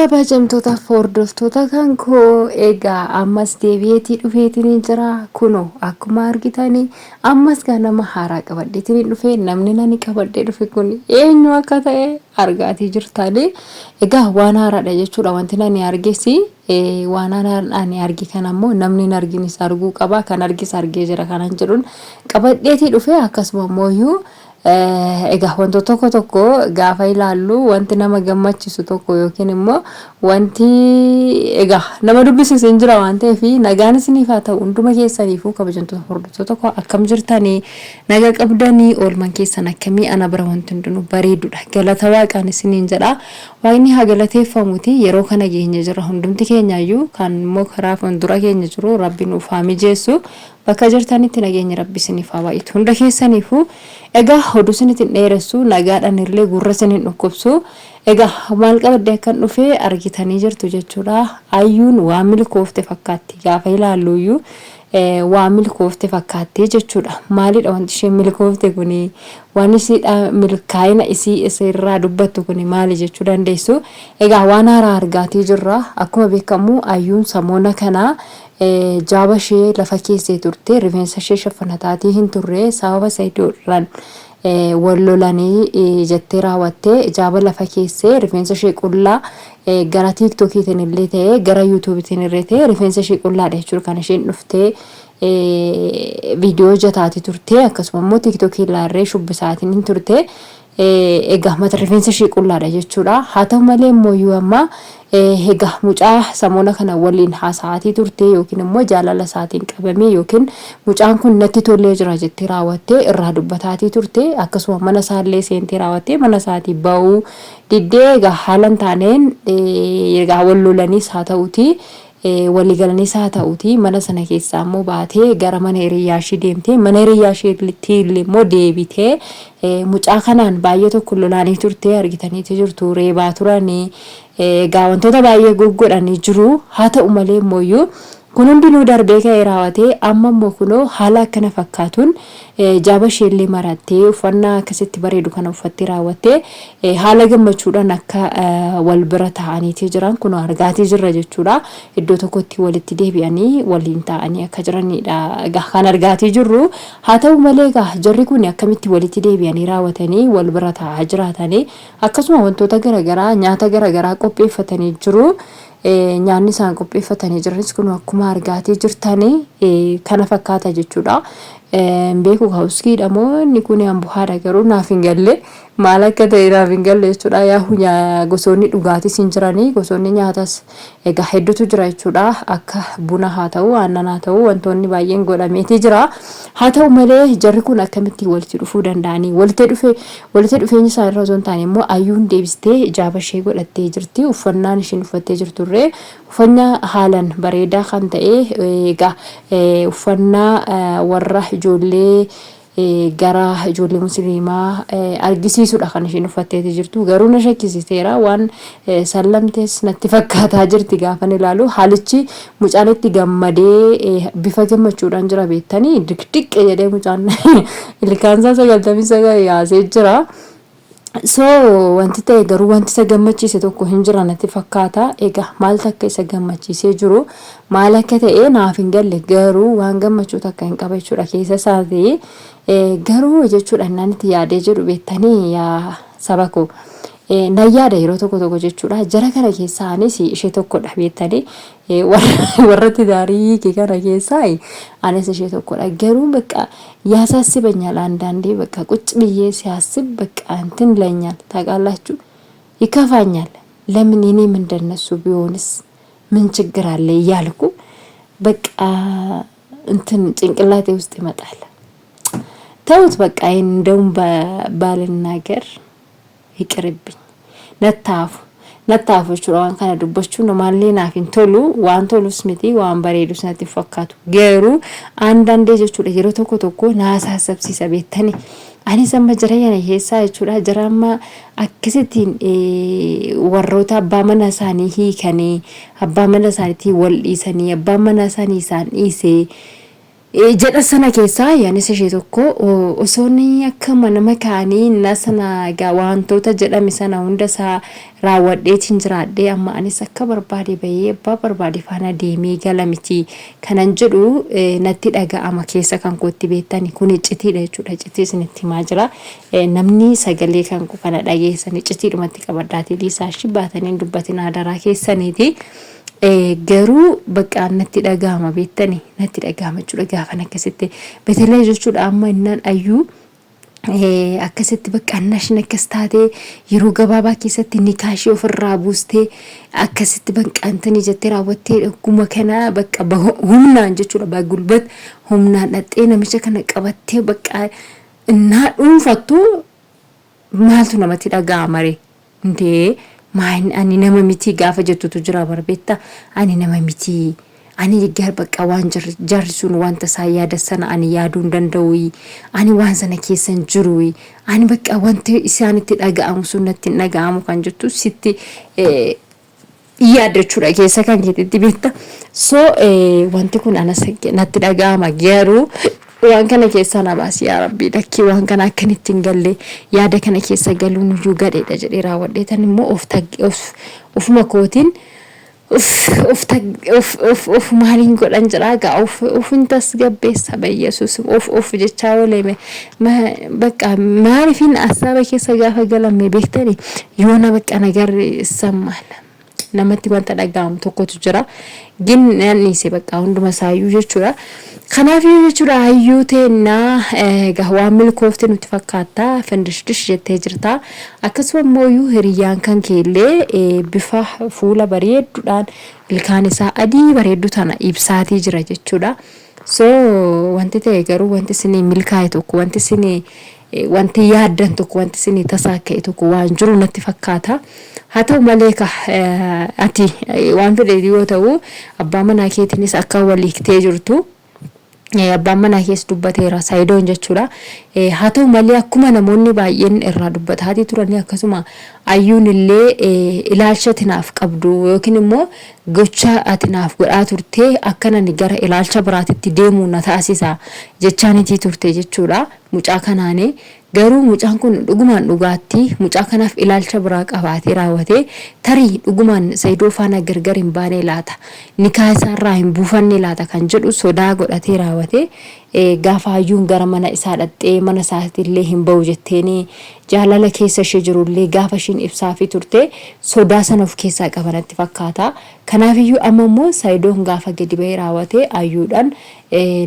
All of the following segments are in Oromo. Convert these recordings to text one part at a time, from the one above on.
Kabajamtoota hordoftoota kan koo, egaa ammas deebi'eetii dhufeetiin jira. Kunoo akkuma argitanii ammas gaa nama haaraa qabadheetiin dhufe. Namni nani qabadhee dhufe kun eenyu akka ta'e argaatii jirtanii. Egaa waan haaraadha jechuudha wanti nani arges. Waan ani arge kana immoo namni hin arginis arguu qaba, kan argis argee jira kanan jedhuun qabadheetii dhufe. Akkasuma immoo egaa wantoota tokko tokko gaafa ilaallu wanti nama gammachiisu tokko yookiin immoo wanti egaa nama dubbisiisu hin jira waan ta'eef, nagaan isiniif haa ta'u hunduma keessaniifuu. Kabajamtoota hordoftoota koo, akkam jirtanii? Naga qabdanii? Oolman keessan akkamii? Ana bira wanti hundinuu bareedudha, galata Waaqaan isiniin jedha. Waaqni haa galateeffamuti, yeroo kana geenye jira hundumti keenyaayyuu. Kan immoo karaa fuuldura keenya jiru Rabbi nuuf haa mijeessu. Bakka jirtanitti nageenyi Rabbi isiniif haa baay'atu hunda keessaniifuu. Egaa oduu isinitti hin dheeressu, nagaadhaan illee gurra isin hin dhukkubsu. Egaa maal qabadde akkan dhufe argitanii jirtu jechuudha. Ayyuun waan milkoofte fakkaatti, gaafa ilaalluyyuu waan milkoofte fakkaatti jechuudha. Maalidha wanti isheen milkoofte kuni? Waan isiidha milkaa'ina isii isirraa dubbattu kuni maali jechuu dandeessu. Egaa waan haaraa argaatii jirra. Akkuma beekamu Ayyuun samoona kana jaaba ishee lafa keessee turte, rifeensa ishee shaffanataatii hin turre. Sababa Sa'idoodhaan wal lolanii jettee raawwattee jaaba lafa keessee, rifeensa ishee qullaa, gara TikTokiitiin illee ta'ee gara YouTubeitiin illee ta'ee rifeensa ishee qullaadha jechuudha kan isheen dhuftee viidiyoo hojjetaatii turte. Akkasuma immoo TikTokii ilaarree shubbisaatiin hin turte. Egaa mata rifeensa ishee qullaadha jechuudha. Haa ta'u malee immoo iyyuu amma egaa mucaa samoona kana waliin haasa'aatii turte, yookiin immoo jaalala isaatiin qabamee, yookiin mucaan kun natti tolee jira jettee raawwattee irraa dubbataatii turte. Akkasuma mana isaallee seentee raawwattee mana isaatii ba'uu diddee, egaa haala hin taaneen egaa wal lolaniis haa ta'uutii, waliigalaniis haa ta'uutii, mana sana keessaa immoo baatee gara mana hiriyyaa ishii deemtee, mana hiriyyaa isheetti illee immoo deebitee mucaa kanaan baay'ee tokko lolaanii turte, argitaniiti jirtu, reebaa turanii, egaa wantoota baay'ee goggodhanii jiru. Haa ta'u malee immoo kun hundinuu darbee ka'ee raawwatee amma immoo kunoo haala akkana fakkaatuun jaaba isheellee marattee, uffannaa akkasitti bareedu kana uffattee raawwattee, haala gammachuudhaan akka wal bira taa'aniitii jiran kunoo argaatii jirra jechuudha. Iddoo tokkotti walitti deebi'anii waliin taa'anii akka jiranidha egaa kan argaatii jirru. Haa ta'u malee egaa jarri kun akkamitti walitti deebi'anii raawwatanii wal bira taa'aa jiraatanii? Akkasuma wantoota garaagaraa, nyaata garaagaraa qopheeffatanii jiru. Nyaanni isaan qopheeffatanii jiranis kun akkuma argaatii jirtanii kana fakkaata jechuudha. Beeku kaawuskiidha moo inni kun ambuhaadha, garuu naaf hin galle, maal akka ta'e naaf hin galle jechuudha. Yaahu gosoonni dhugaatis hin jiranii, gosoonni nyaatas egaa hedduutu jira jechuudha. Akka buna haa ta'u, aannan haa ta'u, wantoonni baay'een godhameetii jira. Haa ta'u malee jarri kun akkamitti walitti dhufuu danda'anii? Walitti dhufe, walitti dhufeenyi isaa irra osoo hin taane immoo Ayyuun deebistee jaaba ishee godhattee jirti. Uffannaan isheen uffattee jirturree uffannaa haalan bareedaa kan ta'e, egaa uffannaa warra ijoollee gara ijoollee musliimaa argisiisudha kan isheen uffatteeti jirtu. Garuu na shakkisiiseera, waan sallamtees natti fakkaataa jirti gaafan ilaalu. Haalichi mucaan itti gammadee bifa gammachuudhaan jira beektanii, dikdiq jedhee mucaan ilkaansaa 99 yaasee jira. So wanti ta'e garuu wanti isa gammachiise tokko hin jira natti fakkaata. Egaa maaltu akka isa gammachiisee jiru, maal akka ta'e naaf hin galle, garuu waan gammachuu takka hin qaba jechuudha keessa isaatii. Garuu jechuudha innaan itti yaadee jedhu beektanii, yaa saba koo, nan yaada yeroo tokko tokko jechuudha. Jara kana keessaa anis ishee tokkodha beektanii, warra tidaarii hiike kana keessaa anis ishee tokkodha. Garuu bakka ያሳስበኛል አንዳንዴ፣ በቃ ቁጭ ብዬ ሲያስብ በቃ እንትን ይለኛል ታውቃላችሁ፣ ይከፋኛል። ለምን እኔም እንደነሱ ቢሆንስ ምን ችግር አለ እያልኩ በቃ እንትን ጭንቅላቴ ውስጥ ይመጣል። ተውት በቃ፣ ይሄን እንደውም ባልናገር ይቅርብኝ። Nattaafu nattaafu jechuudha. Waan kana dubbachuun namaallee naaf hin tolu, waan tolus miti, waan bareedus natti hin fakkaatu. Garuu አንዳንዴ jechuudha yeroo tokko tokko na hasaasabsiisa beektanii. Anis amma jara kana keessaa jechuudha, jara amma akkasittiin warroota abbaa mana isaanii hiikanii, abbaa mana isaaniitiin wal dhiisanii, abbaan mana isaanii isaan dhiisee Jedha sana keessaa yaanis ishee tokko osoon akkuma nama kaanii na sana egaa wantoota jedhame sana hunda isaa raawwadheetiin jiraadhee amma anis akka barbaade bahee abbaa barbaade faana deemee gala miti kanan jedhu natti dhaga'ama keessa kan kootti beektani kun iccitiidha jechuudha iccitii isinitti himaa jira namni sagalee kan koo kana dhageessan iccitiidhumatti qabadhaatii dhiisaa ishii baatanii hin dubbatin adaraa keessaniiti. Garuu bakka natti dhaga'ama beektani natti dhaga'ama jechuudha gaafan akkasitti betelee jechuudha amma innaan ayyuu akkasitti bakka annashin akkas taatee yeroo gabaabaa keessatti nikaa ishee ofirraa buustee akkasitti bakka antanii jettee raawwattee dhuguma kana bakka humnaan jechuudha bagulbat humnaan dhaxxee namicha kana qabattee bakka innaa dhuunfattu maaltu namatti dhaga'ama ree? Indee maa ani nama mitii gaafa jettutu jira bar beektaa ani nama mitii ani gar bakka waan jarri sun wanta isaan yaada sana ani yaaduu hin danda'u ani waan sana keessa hin jiru ani bakka wanti isaanitti dhaga'amu sun natti hin dhaga'amu kan jettu sitti yaaddachuudha keessa kan keetitti beekta. So wanti kun anas natti dhaga'ama garuu waan kana keessaa na baasi yaa rabbii lakkii waan kana akkan itti hin galle yaada kana keessa galuun iyyuu gadheedha jedhee raawwadhee tan immoo of of ofuma kootiin of of of of of maaliin godhan jedhaa gaa of of hin tasgabbeessa bayyesuus of of jechaa ooleeme bakka maaliifin assaaba keessa gaafa galame beektani yoona bakka nagarri sammaala namatti wanta dhaga'amu tokkotu jira gin nan dhiise bakka hunduma isaayyuu jechuudha kanaaf jechuudha hayyuu teennaa egaa waan milkoofte nutti fakkaata findishdish jettee jirta akkasuma immoo hiriyyaan kan keellee bifa fuula bareedduudhaan ilkaan isaa adii bareeddu tana ibsaatii jira jechuudha. So wanti ta'e garuu wanti isinii milkaa'e tokko wanti isinii wanti yaaddan tokko wanti isinii tasaa ka'e tokko waan jiru natti fakkaata. Haa ta'u malee ka ati waan fedhe yoo ta'u abbaa manaa keetiinis akka wal hiiktee jirtu abbaan manaa kees dubbateera Saayidoon jechuudha. Haa ta'u malee akkuma namoonni baay'een irraa dubbataatii turanii akkasuma Ayyuun illee ilaalcha ati naaf qabdu yookiin immoo gocha ati naaf godhaa turte akkan ani gara ilaalcha biraatitti deemu na taasisa jechaanitii turte jechuudha mucaa kanaani. Garuu mucaan kun dhugumaan dhugaatti mucaa kanaaf ilaalcha biraa qabaatee raawwatee tarii dhugumaan Sayidoo faana gargar hin baanee laata nikaa isaarraa hin buufanne laata kan jedhu sodaa godhatee raawwatee Gaafa Hayyuun gara mana isaa dhaqxee mana isaatiillee hin ba'u jetteeni jaalala keessa ishee jirullee gaafa ishiin ibsaafii turte sodaa sana of keessaa qaba natti fakkaata. Kanaafiyyuu amma immoo Sayidoon gaafa gadi ba'ee raawwate Ayyuudhaan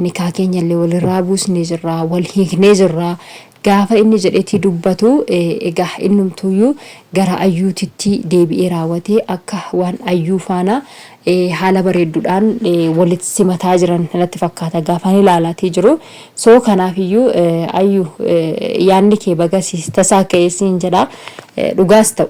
nikaa keenyallee walirraa buusnee jirra wal hiiknee jirra gaafa inni jedheetii dubbatu egaa innumtuuyyuu gara Ayyuutitti deebi'ee raawwatee akka waan Ayyuu faana haala bareedduudhaan walitti simataa jiran natti fakkaata gaafaan ilaalaatii jiru. So kanaaf iyyuu Ayyu yaadni kee baga tasaa ka'ee siin jedha. Dhugaas ta'u.